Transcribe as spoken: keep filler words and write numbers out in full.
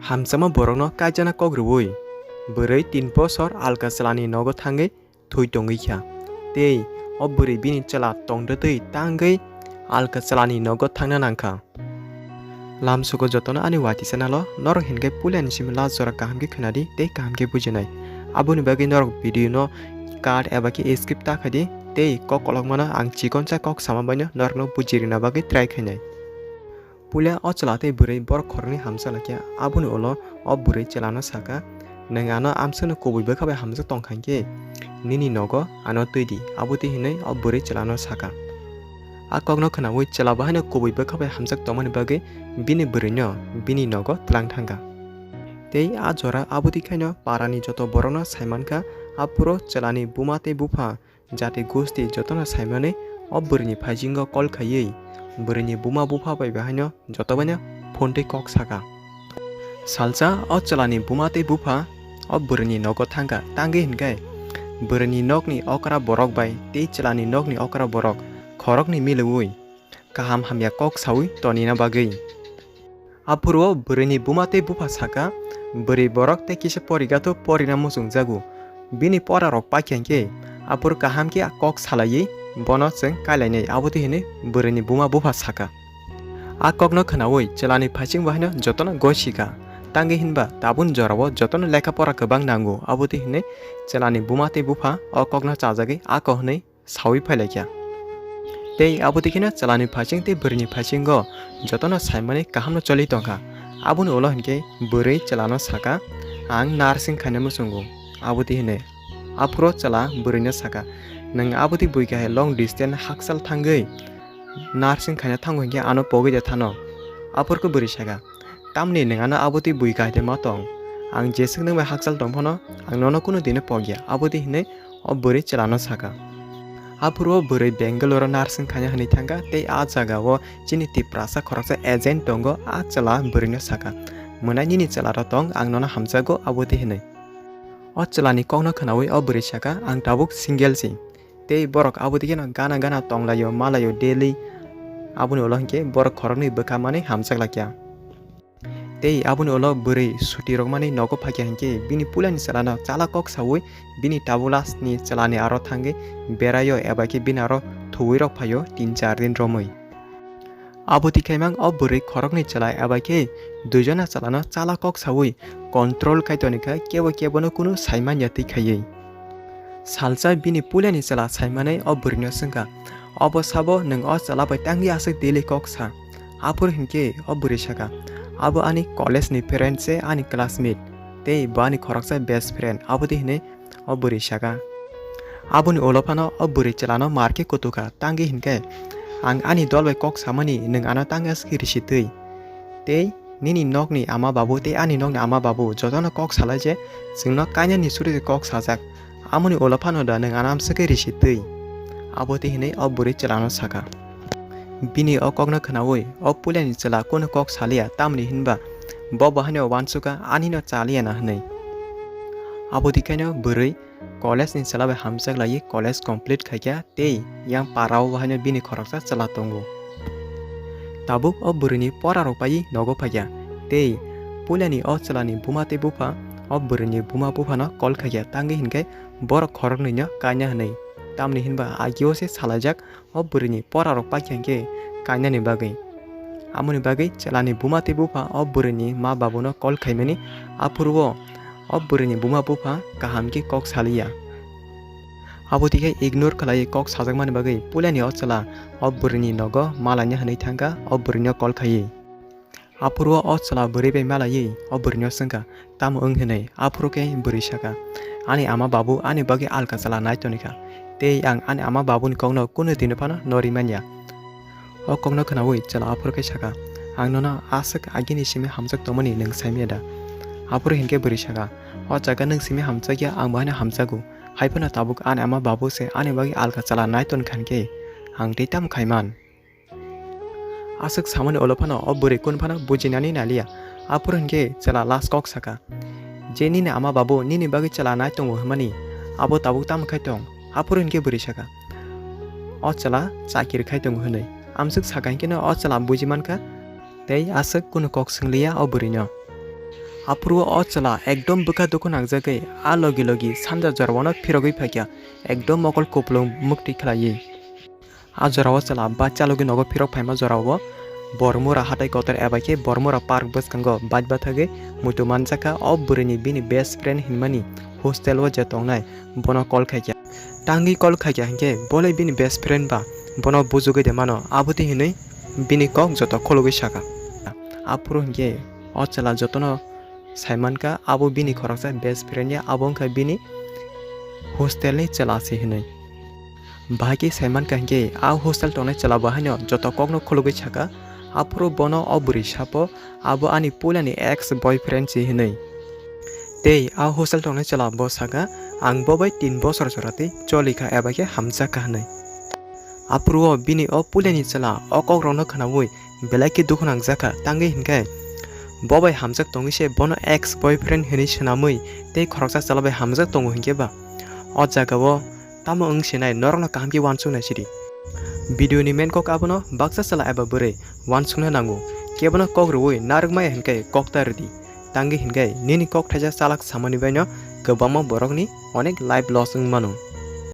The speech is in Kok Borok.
Hamjakma borokno kaijakna kok rwui bwrwi tin bosor alka chwlani nogo thangwi thwi tongwi kha. Tei o bwrwi bini chwla tongtwtwi tangwi alka chwlani nogo thangna nangkha. Lamsogo jotono ani watisa nalo, norok hinkhe puilani simi last jora kaham khe khwnadi tei kaham khe bujinai. Aboni bagwi norok video no cut eba khe skip ta khaidi tei kok kolokmano ang chikonsa kok sama baino norokno bujirina bagwi try khainai. Puila o chwla tei bwrwi borok khoroknwi hamjak laikha. Aboni ulo o bwrwi chwlano sakha, "Nwng ano amsukno kubui bwkha bai hamjak tong kha hinkhe nini nogo ano twi di," abo twi hinwi o bwrwi chwlano sakha. A kokno khwnaui chwla bo haino kubui bwkha bai hamjak tongmani bagwi bini bwrwino bini nogo twlang thangkha. Tei a jora abo twi khaino parani joto borokno saimankha, aphuru chwlani buma tei bupha jati gusti jotono saimani o bwrwini phaisingo kol khaiwi bwrwini buma bupha bai bahaino joto baino phone twi kok sakha. Salsa o chwlani buma tei bupha o bwrwini nogo thangkha, tangwi hinkhe bwrwini nokni okra borok bai tei chwlani nokni okra borok khoroknwi milwi kaham hamya kok saui tonina bagwi. Aphuru o bwrwini buma tei bupha sakha, "Bwrwi borok tei kisa porigatho porina muchungjago. Bini porarok paikha hinkhe aphuru kaham khe kok salaiwi bono chwng kailainai," abo twi hinwi bwrwini buma bupha sakha. A kokno khwnaui chwlani phaising bahaino jotono gosikha. Tangwi hinba tabun jorao jotono lekha pora kwbang nango, abo twi hinwi chwlani buma tei bupha o kokno chajagwi ako hwnwi saui phailaikha. Tei abo twi kheno chwlani phaising tei bwrwini phaisingo jotono saimani kahamno choli tongkha. Aboni ulo hinkhe bwrwi chwlano sakha, "Ang nursing khaina muchungo," abo twi hinwi. Aphuru chwla bwrwino sakha, "Nwng abo twi buikha hai long distance hakchal thangwi nursing khaina thango hinkhe ano pogwi de thano." Aphuru khe bwrwi sakha, "Tamni nwng ano abo twi buikha hai de ma tong? Ang jeswk nwng bai hakchal tong phano ang nono kunu dino pogya," abo twi hinwi o bwrwi chwlano sakha. Aphuru o bwrwi Bangalore o nursing khaina hwnwi thangkha, tei a jagao chini Tiprasa khoroksa agent tongo, a chwla bwrwino sakha, "Mwnai nini chwlarok tong, ang nono hamjago," abo twi hinwi. O chwlani kokno khwnaui o bwrwi sakha, "Ang tabuk single si." Tei borok abo twi kheno gana gana tonglaio, malaio daily. Aboni ulo hinkhe borok khoroknwi bwkha manwi hamjak laikha. Tei aboni ulo bwrwi suti rwkmani nogo phaikha hinkhe bini puilani chwlano chala kok saui bini tabuk last ni chwlani aro thangwi beraio eba khe bini aro thuwi rok phaio tin char din romwi. Abo twi khaimang o bwrwi khoroknwi chwla eba khe duijona chwlano chala kok saui control khai tonikha, kebo kebono kunu saimanya twi khaiwi. Salsa bini puilani chwla saimanwi o bwrwino swngkha, "Obo sabo nwng o chwla bai tangwi aswk daily kok sa?" Aphuru hinkhe o bwrwi sakha, "Abo ani college ni friend se, ani classmate, tei bo ani khoroksa best friend," abo twi hinwi o bwrwi sakha. Aboni ulo phano o bwrwi chwlano mar khe kutukha, tangwi hinkhe, "Ang ani dol bai kok samani nwng ano tangwi aswk risi twi. Tei nini nokni ama babu tei ani nokni ama babu jotono kok salai je chwngno kainani suri kok sajak. Amoni ulo phano da nwng ano amswk khe risi twi?" Abo twi hinwi o bwrwi chwlano sakha. Bini o kokno khwnaui o puilani chwla kunu kok saliya, tamni hinba bo bo haino uansukha, "Anino chaliya na," hinwi. Abo twi khaino bwrwi college ni chwla bai hamjak laiwi college complete khaikha tei yang parao bo haino bini khoroksa chwla tongo. Tabuk o bwrwini porarok paiwi nogo phaikha tei puilani o chwlani buma tei bupha o bwrwini buma buphano call khaikha, tangwi hinkhe borok khoroknwino kaina hwnwi, tamni hinba agio se salaijak o bwrwini porarok paikha hinkhe kainani bagwi. Amoni bagwi chwlani buma tei bupha o bwrwini ma babuno call khaimani, aphuru o bwrwini buma bupha kaham khe kok saliya. Abo twi khe ignore khlaiwi kok sajakmani bagwi puilani o chwla o bwrwini nogo malaina hwnwi thangkha, o bwrwino call khaiwi. Aphuru o chwla bwrwi bai malaiwi o bwrwino swngkha, "Tamo wng?" hwnwi. Aphuru khe bwrwi sakha, "Ani ama babu ani bagwi alka chwla nai tonikha, tei ang ani ama babuni kokno kunu dino phano norwi manya." O kokno khwnaui chwla aphuru khe sakha, "Ang nono aswk agini simi hamjak tongmani nwng saimanya da?" Aphuru hinkhe bwrwi sakha, "O jaga nwng simi hamjakya, ang bo haino hamjago. Hai phano tabuk ani ama babu se ani bagwi alka chwla nai tonkha hinkhe ang tei tamo khaiman?" Aswk samani ulo phano o bwrwi kunu phano bujinani naliya. Aphuru hinkhe chwla last kok sakha, "Je nini ama babu nini bagwi chwla nai tongo hwnmani, abo tabuk tamo khai tong?" Aphuru hinkhe bwrwi sakha, "O chwla chakiri khai tongo," hwnwi. Amswk sakha hinkheno o chwla buji mankha tei aswk kunu kok swngliya o bwrwino. Aphuru o chwla ekdom bwkha dukhu nangjagwi a logi logi sanja jorao no phirogwi phaikha, ekdom mokol kupulung mwktwi khlaiwi. A jorao chwla ba chalogwi nogo phirok phaima jorao Bormura hatai kotor eba khe Bormura park bwskango baj bathagwi muitu manjakha o bwrwini bini best friend hinmani hostel o je tongnai bono call khaikha. Tangwi call khaikha hinkhe bole bini best friend ba bono bujugwi de mano, aboni hinwi bini kok joto khulugwi sakha. Aphuru hinkhe o chwla jotono saimankha abo bini khoroksa best friend ya, abo wngkha bini hostel ni chwla se hinwi. Bahai khe saimankha hinkhe a hostel tongnai chwla bo haino joto kokno khulugwi sakha. Aphuru bono o bwrwi sapo abo ani puilani ex boyfriend se hinwi. Tei a hostel tongnai chwla bo sakha, "Ang bo bai tin bosor jora tei cholikha eba khe hamjakha," hinwi. Aphuru o bini o puilani chwla o kokrokno khnaui belai khe dukhu nangjakha, tangwi hinkhe bo bai hamjak tongwi se bono ex boyfriend hinwi swnamwi tei khoroksa chwla bai hamjak tongo hinkhe ba o jagao tamo wng sinai norokno kaham khe uansuknai sidi. Video ni main kok abono baksa chwla eba bwrwi uansukna nango, kebono kok rwui narwk maya hinkhe kok ta rwdi, tangwi hinkhe nini kok thaisa chalak samani baino kwbangma borokni onek life loss wng mano.